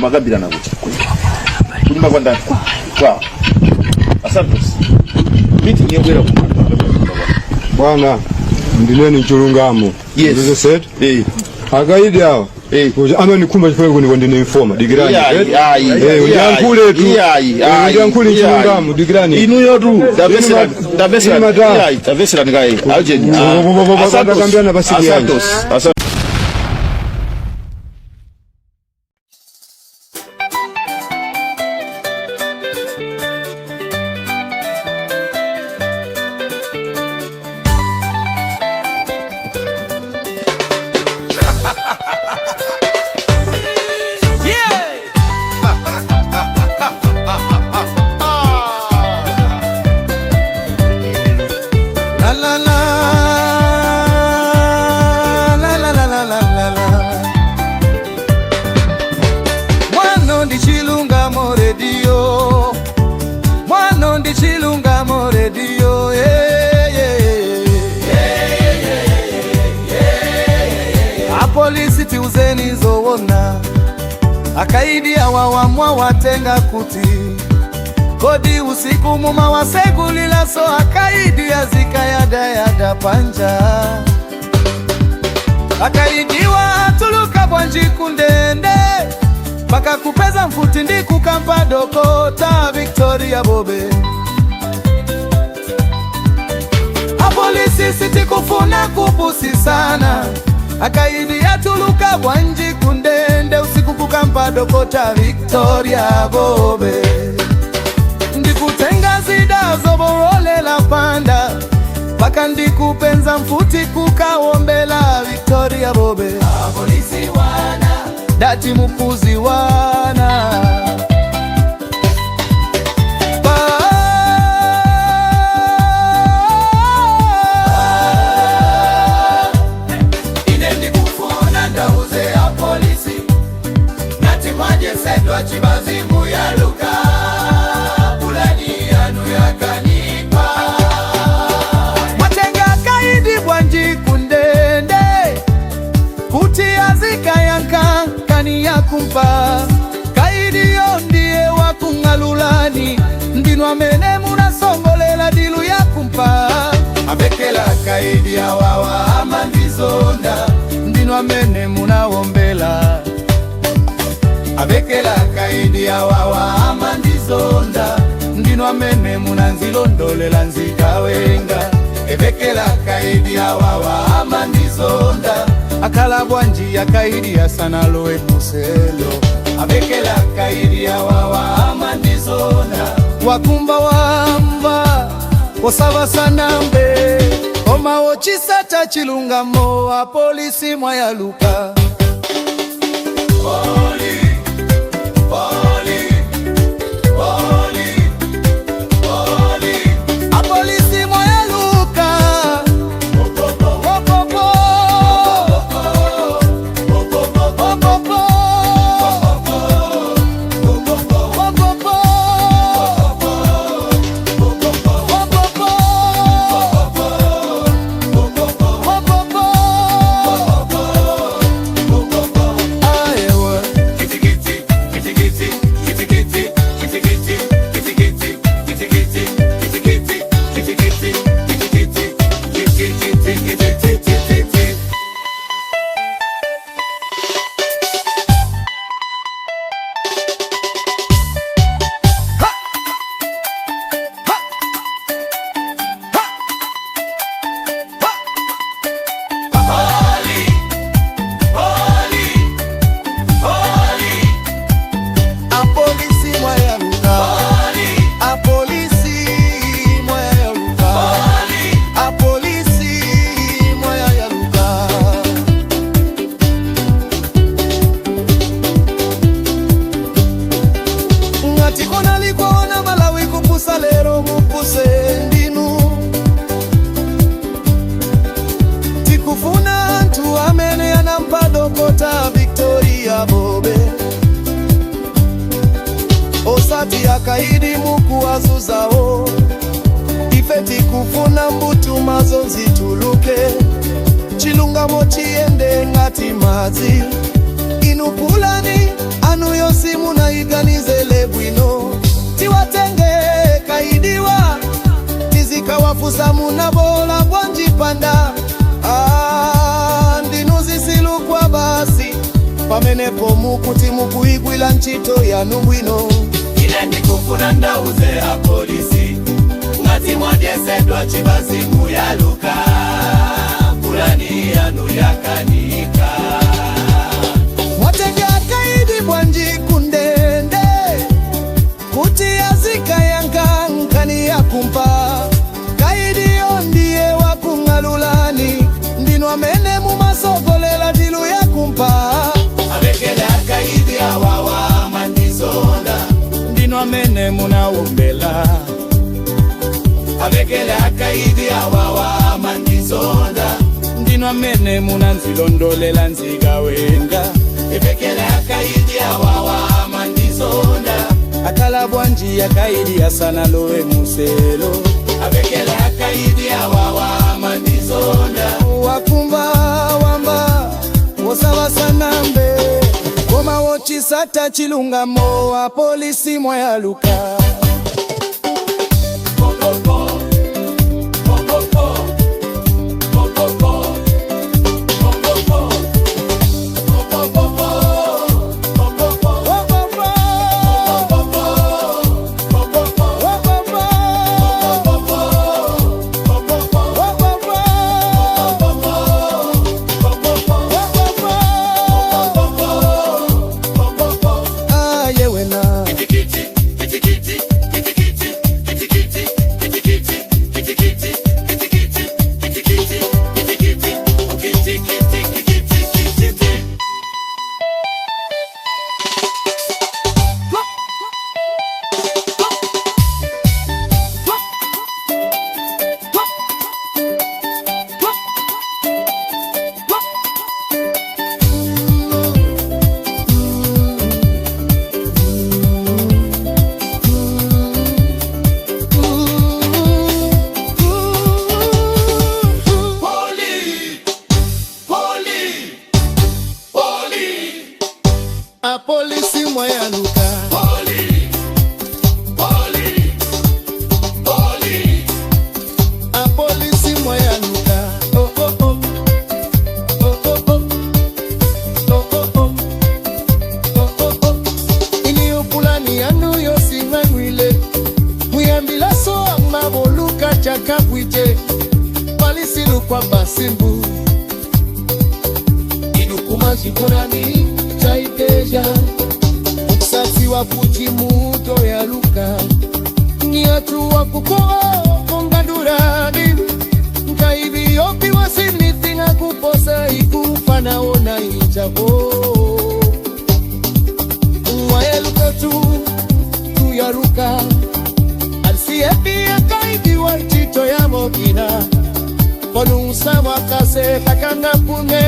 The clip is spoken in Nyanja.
Makambirana kuti kunyumba kwa ndani kwa Asantos, meeting yobwera ku Bwana, ndinene chilungamo. Yes. Ndizoseti Eh. akaidi awa Eh. kuti amanikhumba chifukwa kuti ndine informer. Dikirani. Iyayi, ayi, Eh, undiyankhule tu. iyayi, Eh, ayi, undiyankhule iyayi. chilungamo, dikirani. Inuyotu tamveserani, tamveserani. Inu mata. Iyayi, tamveserani kaye aujeni. Takambirana pasiki yanji. Asantos, Asantos. La la la la la la la la la la. Mwano ndi Chilungamo Radio, mwano ndi Chilungamo Radio, yeah, yeah, yeah. Apolisi, tiuzeni zoona, akaidi awawa mwawatenga kuti? Kodi usiku mumawasegulilaso akaidi azikayadayada panja? Akaidiwa atuluka bwanji kundende paka kupeza mfuti ndi kukampa Dokota Victoria Bobe? Apolisi, sitikufuna kupusisana, akaidi atuluka bwanji kundende usiku kukampa Dokota Victoria Bobe ndikutenga zida zoborolela panda paka ndikupenza mfuti kukawombela Victoria Bobe? Apolisi wana dati mukuzi wana pa ine ndikufuna ndauze apolisi nati mwajesedwa chibazi muyaluka, pulani yanu yakanipa. Mwatenga kaidi bwanji kundende kuti azikayanka kani yakumpa? Kaidiyo ndiye wakung'alulani, ndinu amene munasongolela deal yakumpa. Avekela kaidi awawa amandizonda, ndinu amene munawombela. Avekela kaidi awawa amandizonda, ndinu amene munanzilondolela nzikawenga. Evekela kaidi awawa amandizonda, akala bwanji akaidi asanalowe kuselo? Avekela kaidi awawa amandizonda, wakumba wamba osava sanambe koma ochisata chilungamo, apolisi mwayaluka. Poli, poli, poli, poli. Apolisi mwayaluka. Popopo. Popopo. Popopo. Popopo. Popopo. Ayewa. Kitikiti, kitikiti, kitikiti, kitikiti, kitikiti, kitikiti, kitikiti, kitikiti, kitikiti, kitikiti, kitikiti. Poli, poli, poli. Apolisi mwayaluka. Poli. Apolisi mwayaluka. Poli. Apolisi mwayaluka. Ngati konalikona Malawi kupusa lero, mupuse ndinu. Tikufuna anthu amene anampa Dokota Victoria Bobe, osati akaidi mukuwazuzawo. Ife tikufuna mbutumazo nzituluke, chilungamo chiyende ngati madzi. Inu pulani anuyo. Muliganizele bwino, tiwatenge kaidiwa, tizikawafusa munabola bwanjipanda. Ah, ndinuzisilukwa basi pamenepo mukuti mukuigwila ntchito yanu bwino. Ine ndikufuna ndauze apolisi, ngati mwadyesedwa chibazi muyaluka, pulani yanu yakanika. Mwatenge akaidi bwanji kundende kuti azikayanka nkani yakumpa kaidiyo ndiye wakung'alulani, ndinu amene mumasogolela dilu yakumpa. Avekele akaidi awawa mandizonda. Ndinu amene munawombela. Avekele akaidi awawa mandizonda. Ndinu amene munanzilondolela nzigawenga. Evekele akaidi awawa mandizonda. Akala bwanji akaidi asanalowe muselo? Avekele akaidi awawa mandizonda. Wakumba wamba wosawasanambe koma wochisata chilungamo wa polisi mwayaluka. Popopo, popopo, popopo, popopo, popopo, popopo. Wopopo, wopopo, wopopo, wopopo. Ah, yewena. Apolisi mwayaluka. Apolisi mwayaluka. Oh, oh, oh. Oh, oh, oh. Oh, oh, oh. Oh, oh, oh. Iniyopulani yanu yosing'ang'wile muyambilaso amaboluka chakabwije palisilu basimbu inukumazikonani chaiteja ukusasi wa kuchimuto yaluka niatuwa kukoa kongandurani nkaiviyopiwa sinitinga kuposa ikufa naona ijabo wayaluka tu tuyaruka alsiepia kaidiwa chito ya mokina ponunsa wakase takanga pume.